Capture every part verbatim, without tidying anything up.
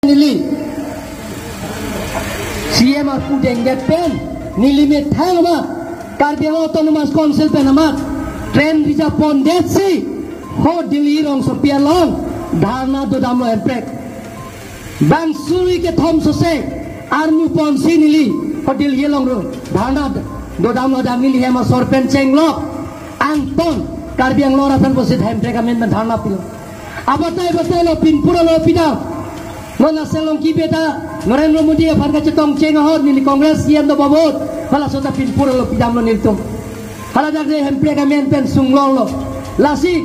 Neli C M arpu dengdet pen neli methang amat, Karbi Anglong Autonomous Council pen amat train reserve pondetsi ho Delhi rongsopi along dharna dodamlo hemprek. Bang suri kethom sose armu ponsi neli ho Delhi along ro dharna dodamlo, dam neli hem asor pen chenglok angton Karbi Anglong arat aphan pusi hemprek amen pen dharna pilo. Abatai batai lo, pinpur lo pidam. Non Asar Alongki beta Narendra Modi aphan kachetong cheng ahut neli Congress C M dobom ahut, halaso ta pinpur lo pidamlo nelitum. Hala dak de hemprek amen pen sunglonglo. Lasi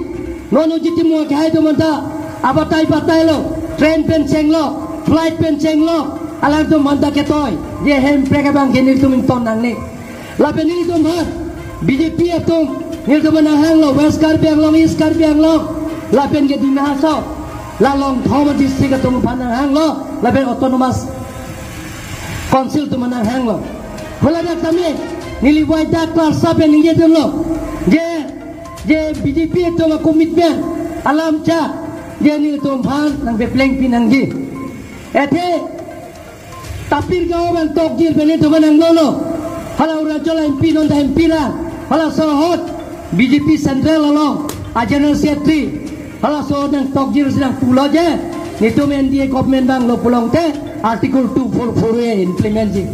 non uji timo kehai atum anta abatai batai lo, train pen chenglo, flight pen chenglo, alangtum anta ketoi. Je hemprek abang ke nelitum ington nangne. Lapen nelitum aphan B J P atum nelitum nanghanglo, West Karbi Anglong, East Karbi Anglong, lapen ke Dima Hasao, la Longthom district atum aphan nanghanglo, lapen Autonomous Council atum nanghanglo. Hala dak tame neli wai dak klarsa pen ningje dunlo. Je, je B J P atum a-commitment alam cha, je nelitum aphan nangpeplengpi nangji. Athe Tapir Gao abang tokjir pen nelitum nanglolo. Hala Arunachal M P, non ta M P lang. Halaso ahut B J P Central along a-General Secretary, halaso nangtokjirsi nangpulo je nelitum N D A government vanglo pulote Article two four four A implement ji.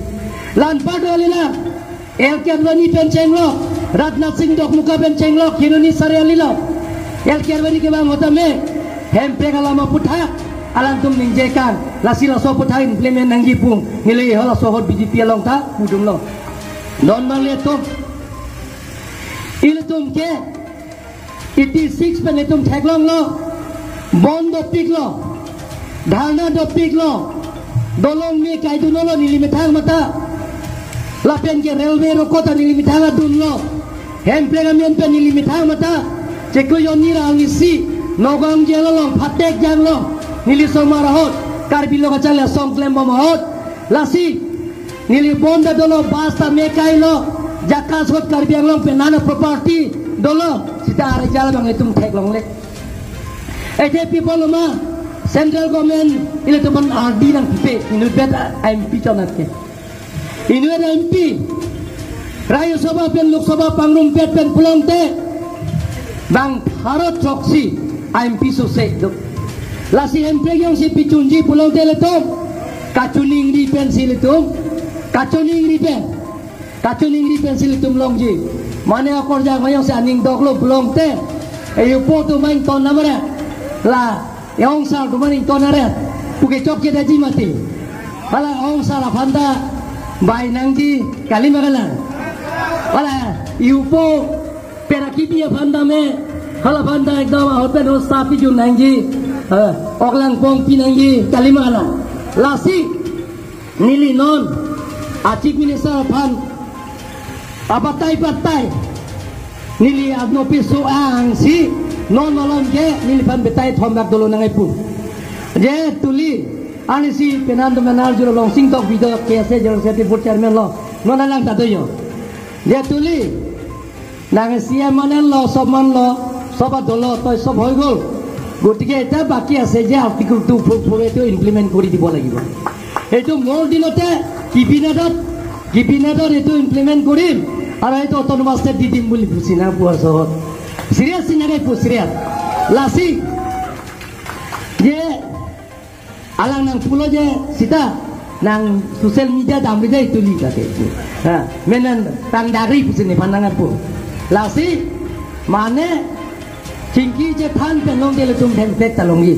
La-an pado lila. L K Advani pen chenglok, Rajnath Singh Dokmoka pen chenglok, Kheroni Sariali lo. L K Advani kevang ahut tame hemprek alam aputhak alangtum ningje kang, lasi laso aputhak implement nangji pu neli halaso ahut B J P along ta pudunlo. Non marli atum, ilitum ke eighty-six pen itum theklonglo, bandh dopiklo, dharna dopiklo, dolong me kaidunlo neli methang amat ta. Lapen ke railway roko ta neli methang adunlo. Hemprek amen pen neli methang amat ta. Chiklo jonni ra angisi Nagaon jail along phatek janglo. Neli osomar ahut, Karbi Anglong achale asong klembom ahut. Lasi neli bandh ta dolo, bus ta me kailo, jakas ahut Karbi Anglong pen nana property dolo, seta aresult abang itum theklongle. Ete people ma, Central Government ilitum aphan ardi nangpipe, inutvet M P chonat ke. Inutvet M P, Rajya Sabha pen Lok Sabha pangrumpet pen pulote, bang pharo throksi M P sose do. Lasi hemprek jongsi pichunji pulote ilitum kachiningri pensi ilitum, kachiningri pen, kachiningri pensi ilitum longji. Mane akorjang ma jongsi aning doklo pulote, e-upo atum ma ington nang mare, la e-ongsar atum ma ington nang mare, puke chokche daji mati. Hala ongsar aphan ta bai nangji, kalima kalang. Hala e-upo Peraki bi aphan tame, hala aphan ta ekdom ahut pen road safety jun nangji, eh, ok langpong pi nangji, kalima hala. Lasi neli non a-Chief Minister aphan abatai batai neli adnopi so-angsi non malom ke neliphan batai thom dak dolo nangai pu. Je tuli, arnisi penang do menar juro Longsing Tokbi do K S A General Secretary Board Chairman lo, non alang ta do yo. Je tuli, nang C M manlo, sob manlo, sob adolo, toi sob hoi gol. গতিকে এতিয়া বাকী আছে যে article two four four এইটো ইমপ্লিমেণ্ট কৰি দিব লাগিব। এইটো মোৰ দিনতে কেবিনেটত, কেবিনেটত এইটো ইমপ্লিমেণ্ট কৰিম আৰু এইটো অট'নমাছ ষ্টেট দি দিম বুলি বুজি না পোৱাৰ চহৰত। চিৰিয়াছ চিনাকে পু চিৰিয়াছ। লাচি যে alang nangpulo je sita nang social media damri je tuli kake. Ha, menan tang dari pusi nephan nangpu. Lasi mane chingki chethan pen longji, ilitum thengpek ta longji.